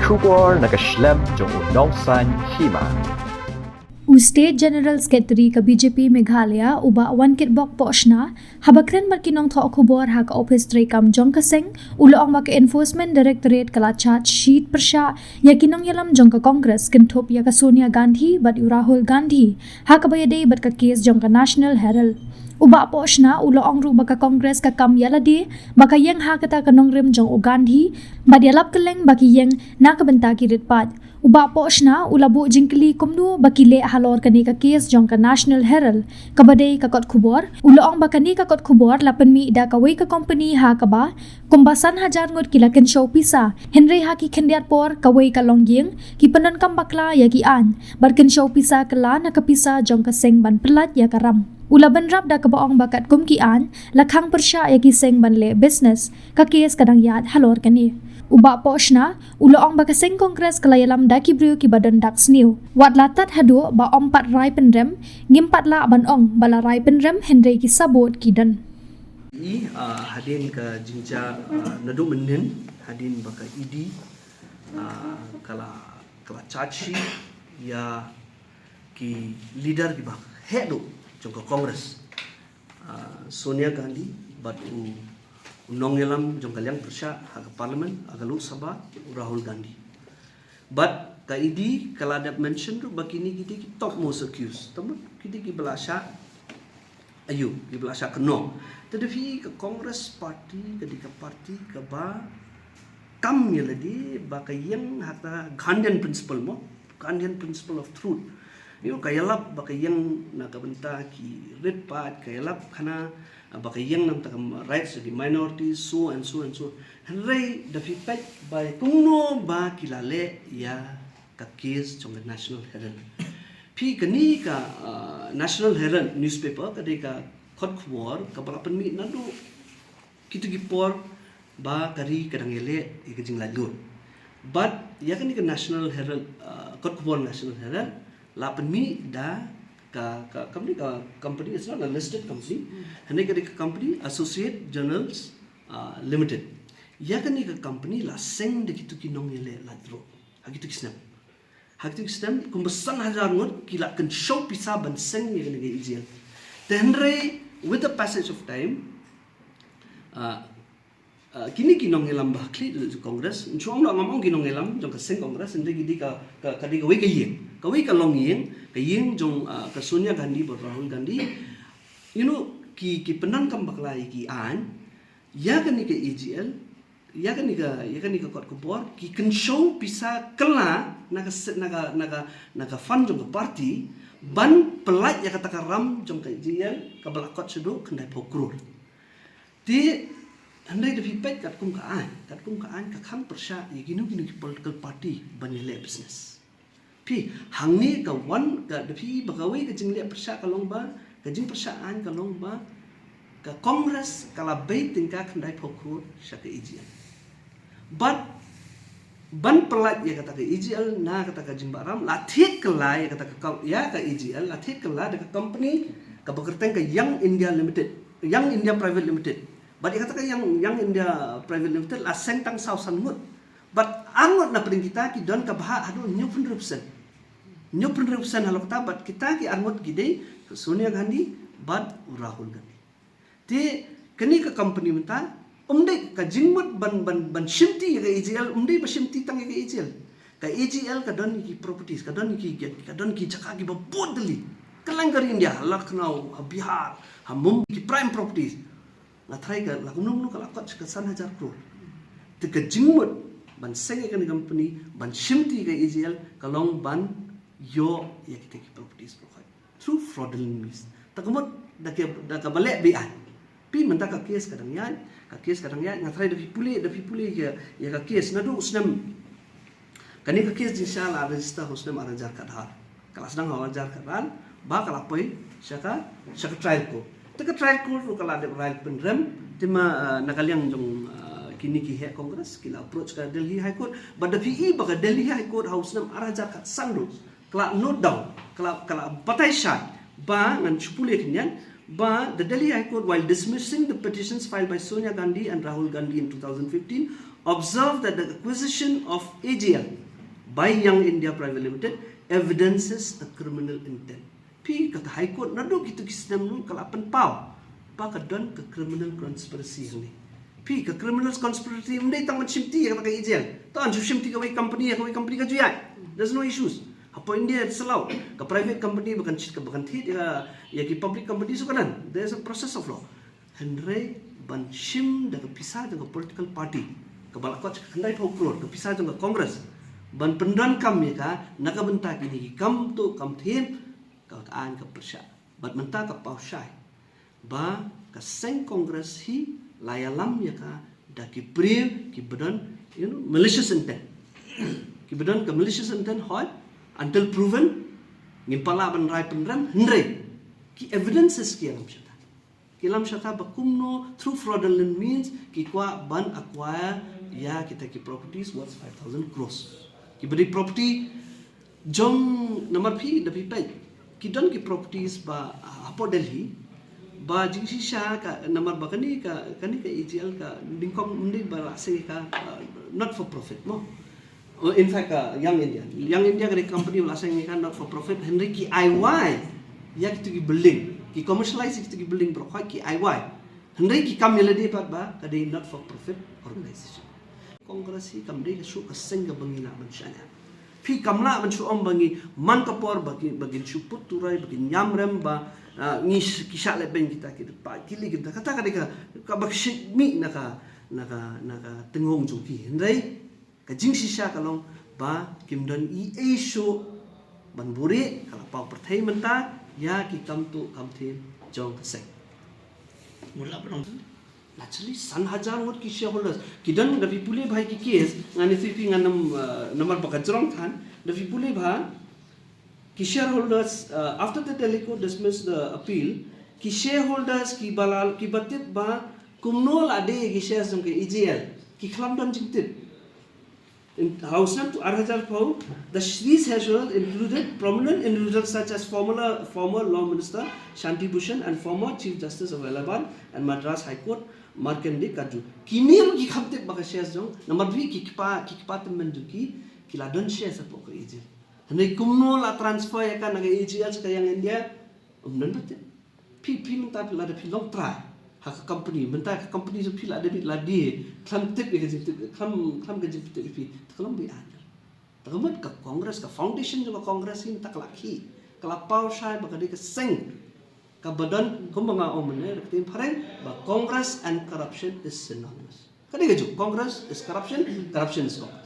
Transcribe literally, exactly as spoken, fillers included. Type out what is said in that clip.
Khubor na ka shlem jong u nongsaiñ hima. U State General Secretary ka B J P Meghalaya, u Bah Wankitbok Pohshna, haba kren bad ki nongthoh khubor ha ka ophis treikam jong ka seng, u la ong ba ka Enforcement Directorate ka la charge sheet pyrshah ïa ki nongïalam jong ka Congress kynthup ïa ka Sonia Gandhi bad u Rahul Gandhi ha kaba ïadei bad ka kes jong ka National Herald. U Bah Pohshna u la ong ruh ba ka Congress ka kam ïa lade ba ka ïeng ha kata ka nongrim jong u Gandhi bad ïalap kylleng ba ki ïeng na ka bynta ki rit paid. U Bah Pohshna u la buh jingkylli kumno ba ki leh halor kane ka kes jong ka National Herald, kaba dei ka kot khubor. U la ong ba kane ka kot khubor la pynmih da kawei ka kompani ha kaba kumba san hajar ngut ki la kynshew pisa, hynrei ha ki khyndiat por kawei ka longïing ki pyndonkam bakla ïa ki aiñ bad kynshew pisa kylla na ka pisa jong ka seng ban pyllait ïa ka ram. U la bynrap da kaba ong ba katkum ki aiñ la khang pyrshah ïa ki seng ban leh business, ka kes ka dang ïaid halor kane. U Bah Pohshna u la ong ba ka seng Congress ka la ïalam da ki briew kiba don dak sniew. Wat la tad haduh ba ym pat rai pynrem, ngim pat lah ban ong ba la rai pynrem, hynrei ki sabut ki don. I, ah, hadien ka jingjia, ah, naduh mynnin, hadien ba ka E D, ah, ka la, ka la charge sheet ïa ki leader kiba heh duh jong ka Congress, ah, Sonia Gandhi bad u, u nongïalam jong ka liang pyrshah ha ka Parliament, ha ka Lok Sabha, u Rahul Gandhi. Bad ka E D ka la dep mention ruh ba kine ki dei ki topmost accused. Te mut ki dei kiba la shah, aïu, kiba la shah kynnoh. Te da phi, ka Congress Party ka dei ka party kaba kam ïa lade ba ka ïeng ha ka Gandhian principle mo, Gandhian principle of truth. Ïa ka ïalap ba ka ïeng na ka bynta ki rit paid, ka ïalap khana ba ka ïeng na ka bynta ka rights of the minorities, so and so and so. Hynrei da phi peit ba kumno ba ki la leh ïa ka kes jong ka National Herald. Phi, kane ka, ah, National Herald newspaper ka dei ka kot khubor kaba la pynmih naduh kito ki por ba ka ri ka dang ïaleh ïa ka jinglaitluid. Bad ïa kane ka National Herald, ah, kot khubor National Herald la pynmih da ka, ka company, ka company, it's not a listed company. Hynrei ka dei ka company Associate Journals, ah, Limited. Ïa kane ka company la seng da kito ki nongïaleh laitluid ha kito ki snem. Ha kito ki snem kumba san hajar ngut ki la kynshew pisa ban seng ïa kane ka A G L. Te hynrei, with the passage of time, ah, ah, kine ki nongïalam ba khlieh jong Congress, nchuang noh ngam ong ki nongïalam jong ka seng Congress, hynrei ki dei ka, ka, ka dei kawei ka ïing, kawei ka longïing, ka ïing jong, ah, ka Sonia Gandhi bad Rahul Gandhi. You know, ki, ki pyndonkam bakla ïa ki aiñ, ïa kane ka A G L, ïa kane ka, ïa kane ka kot khubor, ki kynshew pisa kylla na ka se-, na ka, na ka, na ka fund jong ka party ban pyllait ïa kata ka ram jong ka A G L kaba la kot shaduh khyndai phew klur. Te hynrei da phi peit katkum ka aiñ, katkum ka aiñ ka khang pyrshah ïa kino kino ki political party ban ïaleh business. Phi, hangne ka wan ka, da phi ba kawei ka jingleh pyrshah ka long ba, ka jingpyrshah aiñ ka long ba ka Congress ka la bei tyngka khyndai phew klur sha ka A G L. Bad ban pyllait ïa kata ka A G L na kata ka jingbahram, la thied kylla ïa kata ka kam-, ïa ka A G L, la thied kylla da ka company kaba kyrteng ka Young India Limited, Young India Private Limited. Bad ïa kata ka Young, Young India Private Limited la seng tang saw san ngut. Bad arngut na pdeng kita ki don ka bhah haduh hynñiew phew hynriew percent. Hynñiew phew hynriew percent halor kata, bad kita ki arngut ki dei Sonia Gandhi bad u Rahul Gandhi. Te kane ka company mynta, um dei ka jingmut ban, ban, ban shimti ïa ka A G L, um dei ba shimti tang ïa ka A G L. Ka A G L ka don ki properties, ka don ki, ka don ki jaka kiba bun tylli. Kylleng ka ri India, ha Lucknow, ha Bihar, ha Mumbai, ki prime properties. Nga tharai ka la kumno kumno ka la kot sha ka san hajar klur. Te ka jingmut ban seng ïa kane ka company, ban shimti ïa ka A G L, ka long ban ïoh ïa kita ki properties baroh khoit through fraudulent means. Ta ka mut da ka, da kaba leh be-aiñ. Phi, mynta ka case ka dang ïaid, ka case ka dang ïaid, nga tharai da phi pule, da phi pule ïa, ïa ka case naduh u snem. Kane ka case jingshisha la register ha u snem ar hajar khatar. Ka la sdang ha u ar hajar khatar, ba ka la poi sha ka, sha ka trial court. Te ka trial court ruh ka la dep rai pynrem, te ma, ah, na ka liang jong, ah, kine ki heh Congress, ki la approach ka Delhi High Court, bad da phi i ba ka Delhi High Court ha u snem ar hajar khatsan ruh ka la note down, ka la, ka la batai shai, ba ngan shu pule khyndiat, ba the Delhi High Court, while dismissing the petitions filed by Sonia Gandhi and Rahul Gandhi in two thousand fifteen, Observe that the acquisition of A G L by Young India Private Limited evidences a criminal intent. Phi kata High Court naduh kito ki snem ruh ka la pynpaw ba ka don ka criminal conspiracy hangne. Phi ka criminal conspiracy ym dei tang ban shimti ïa kata ka A G L. Tang shimti kawei company, kawei company ka ju ïaid. There's no issues. Hapoh India it's allowed. Ka private company ba kan shit, ba kan thied ïa, ïa ki public company, so ka don. There's a process of law. Hynrei ban shim da ka pisa jong ka political party kaba la kot khyndai phew klur, ka pisa jong ka Congress, ban pyndonkam ïa ka na ka bynta kine ki kam tuh kam thiem, ka, ka aiñ ka pyrshah. Bad mynta ka paw shai ba ka seng Congress hi la ïalam ïa ka da ki briew kiba don, you know, malicious intent. Kiba don ka malicious intent, hooid, until proven, ngim pat lah ban rai pynrem, hynrei ki evidences ki ïalam shata. Ki ïalam shata ba kumno through fraudulent means ki kwah ban acquire ïa kita ki properties worth five thousand crores. Kiba dei property jong, namar phi, da phi peit, ki don ki properties ba, ah, hapoh Delhi ba jingshisha ka, namar ba kane ka, kane ka A G L ka nyngkong ym dei ba la seng ïa ka, ah, not for profit mo. Oh, in fact, ah, Young India, Young India ka dei company ba la seng ïa ka not for profit, hynrei ki ai wai ïa kito ki building, ki commercialize ïa kito ki building baroh, ki ai wai. Hynrei ki kam ïa lade pat ba ka dei not for profit organization. Congress hi kam dei ka shu ka seng kaba ngi lah ban shaniah. Phi kam lah ban shu ong ba ngi man ka por ba ki, ba kin shu put turoi, ba kin ïam rem, ba, ah, ngi sh-, ki shah lehbeiñ kita ki, pa ki lei kita, kata ka dei ka, kaba ka shit mih na ka, na ka, na ka tynghong jong ki. Hynrei ka jingshisha ka long ba kim don ei ei shuh ban buhrieh, ka la paw pyrthei mynta ïa ki kam tuh kam thiem jong ka seng. Mula ba long naturally san hajar ngut ki shareholders. Ki don, da phi pule bha ïa ki case, ngan ïathuh ïa phi, ngan ym, uh, namar ba ka jrong than, da phi pule bha ki shareholders, uh, after the Delhi court dismissed the appeal, ki shareholders kiba la, kiba tip ba kumno la die ïa ki shares jong ka A G L, ki khlem don jingtip. In, ha u snem tu ar hajar phew, the, these shareholders included prominent individuals such as former, former Law Minister Shanti Bhushan and former Chief Justice of Allahabad and Madras High Court Markandeya Kajju. Kine ruh ki khlem tip ba ka shares jong, namar ba ki kpa, ki kpa tymmen jong ki, ki la don shares hapoh ka A G L. Hynrei kumno la transfer ïa ka na ka A G L sha ka Young India, ym don ba tip. Phi, phi mynta phi lada phi long trai ha ka company, mynta ka company jong phi lada bit la die, khlem tip ïa ka jingtip, khlem, khlem ka jingtip ïa phi, te ka long beit aiñ. Te ka mut ka Congress, ka foundation jong ka Congress hi mynta ka la khih, ka la paw shai ba ka dei ka seng kaba don, kumba nga ong mynne da ka ktien phareng, ba Congress and corruption is synonymous. Ka dei kajuh, Congress is corruption, corruption is Congress.